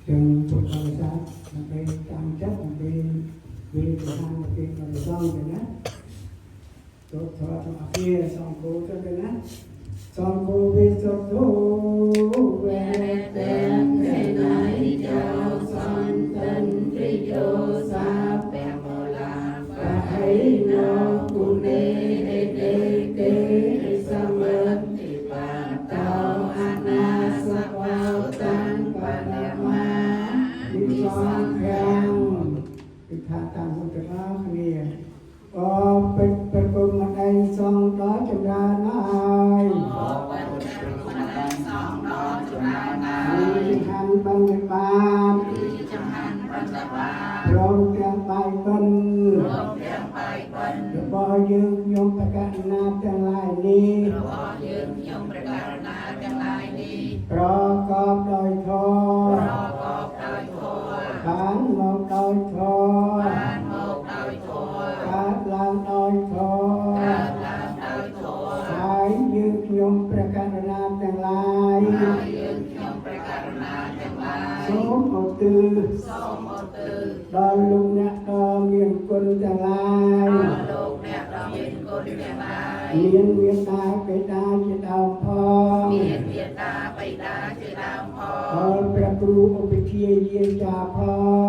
ចឹងពុទ្ធបរិស័ទដើម្បីតាមចិត្តដើម្បីវាទៅតាមប្រទេសបរិស័ទទៅណាទោះធរទាំងអស់គ្នាសង្ឃោទៅណាសង្ឃោវិសុទ្ធោវេ តេសេណៃចោសន្តិនទ្រិយោសាពមលាបហៃណោគុណេហេតេកេសមន្តិបាតោអនាសវោតាំងបណមា និសង្ឃាំគឺថាតាមពុទ្ធទាំងអស់គ្នាអពេជ្រប្រគុណម្ដាយសង្ឃដល់ចម្រើនហើយ អបិទព្រះគុណសង្ឃដល់ចម្រើនហើយ ចង្ហាន់បណ្ឌបាត ចង្ហាន់បណ្ឌបាត ព្រមទាំងបាយបិណ្ឌ ព្រមទាំងបាយបិណ្ឌ របស់យើងខ្ញុំប្រកាសណាទាំងឡាយនេះ របស់យើងខ្ញុំប្រកាសណាទាំងឡាយនេះ ប្រកបដោយធម៌ ប្រកបដោយធម៌ បានមកដោយធម៌ បានមកដោយធម៌ កើតឡើងដោយធម៌ កើតឡើងដោយធម៌ ហើយយើងខ្ញុំប្រកាសណាទាំងឡាយ ហើយយើងខ្ញុំប្រកាសណាទាំងឡាយ សូមឧទ្ទិស សូមឧទ្ទិស ដល់លោកអ្នកដ៏មានគុណទាំងឡាយ ដល់លោកអ្នកដ៏មានគុណទាំងឡាយ មានមេត្តាបិតាជាដើមផង មានមេត្តាបិតាជាដើមផង ដល់ព្រះគ្រូឧបជាយាចាផ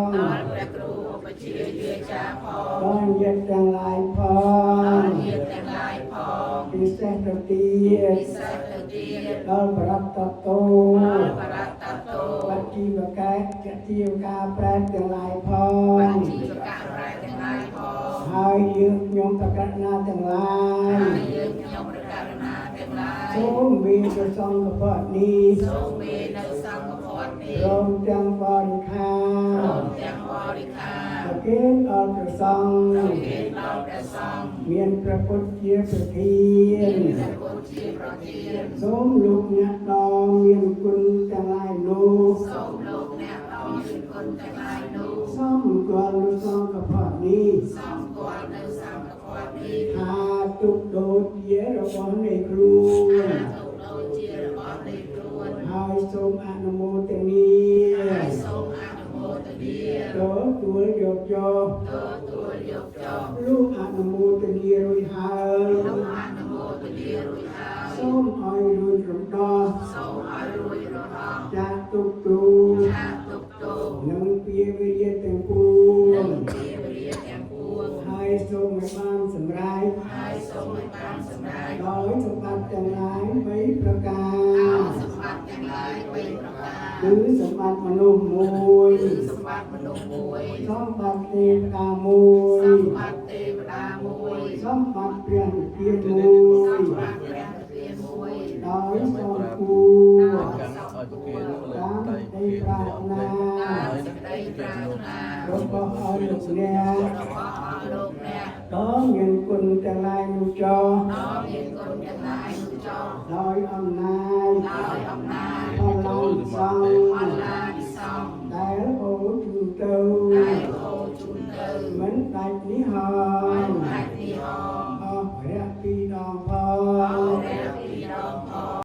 ង ដល់ព្រះគ្រូឧបជាយាចាផង ដល់ញាតិទាំងឡាយផង ដល់ញាតិទាំងឡាយផង ពិសេសទៅទៀត ពិសេសទៅទៀត ដល់បរតតោ ដល់បរតតោ បជីវកែចជីវកាប្រែតទាំងឡាយផង បជីវកប្រែទាំងឡាយផង ហើយយើងខ្ញុំប្រកាសណាទាំងឡាយ ហើយយើងខ្ញុំប្រកាសណាទាំងឡាយ សូមមានប្រសង្ឃពតនេះ សូមមាននៅសង្ឃពតនេះ ព្រមទាំងបរិខា ព្រមទាំងបរិខា ប្រគេនដល់ព្រះសង្ឃ ប្រគេនដល់ព្រះសង្ឃ មានព្រះពុទ្ធជាប្រធាន មានព្រះពុទ្ធជាប្រធាន សូមលោកអ្នកដ៏មានគុណទាំងឡាយនោះ សូមលោកអ្នកដ៏មានគុណទាំងឡាយនោះ សំគាល់នៅសង្ឃពតនេះ សំគាល់នៅសង្ឃពតនេះ ថាទុកដូចជារបស់នៃខ្លួន ថាទុកដូចជារបស់នៃខ្លួន ហើយសូមអនុមោទនា ហើយសូមអនុមោទនា ទទួលយកចុះ ទទួលយកចុះ លោកអនុមោទនារួចហើយ លោកអនុមោទនារួចហើយ សូមឲ្យរួចរំដោះ សូមឲ្យរួចរហោះ ចាកទុកទូ ចាកទុកទោស និងពៀវិរិយទាំងពួ និង ង ជាវិរិយទាំងពួង ហើយសូមឲ្យបានសម្រេច ហើយសូមឲ្យបានសម្រេច ដោយសម្បត្តិទាំងឡាយបីប្រការ ដោយសម្បត្តិទាំងឡាយបីប្រការ គឺសម្បត្តិមនុស្សមួយ គឺសម្បត្តិមនុស្សមួយ សម្បត្តិទេវតាមួយ សម្បត្តិទេវតាមួយ សម្បត្តិព្រះនិព្វានមួយ សម្បត្តិព្រះនិព្វានមួយ ដោយសំគួរ ដោយស ឲ្យ មគួរ ប្រគេនលើ តាម ដៃ ដីប្រាថ្នា តាមសេចក្តីប្រាថ្នា របស់អស់លោកអ្នក របស់អស់លោកអ្នក ដ៏មានគុណទាំងឡាយនោះចោះ ដ៏មានគុណទាំងឡាយនោះចោះ ដោយអំណាច ដោយអំណាច ផលឡានសង្ អ ឃ លានិសង្ឃ ដែលអូជូនទៅ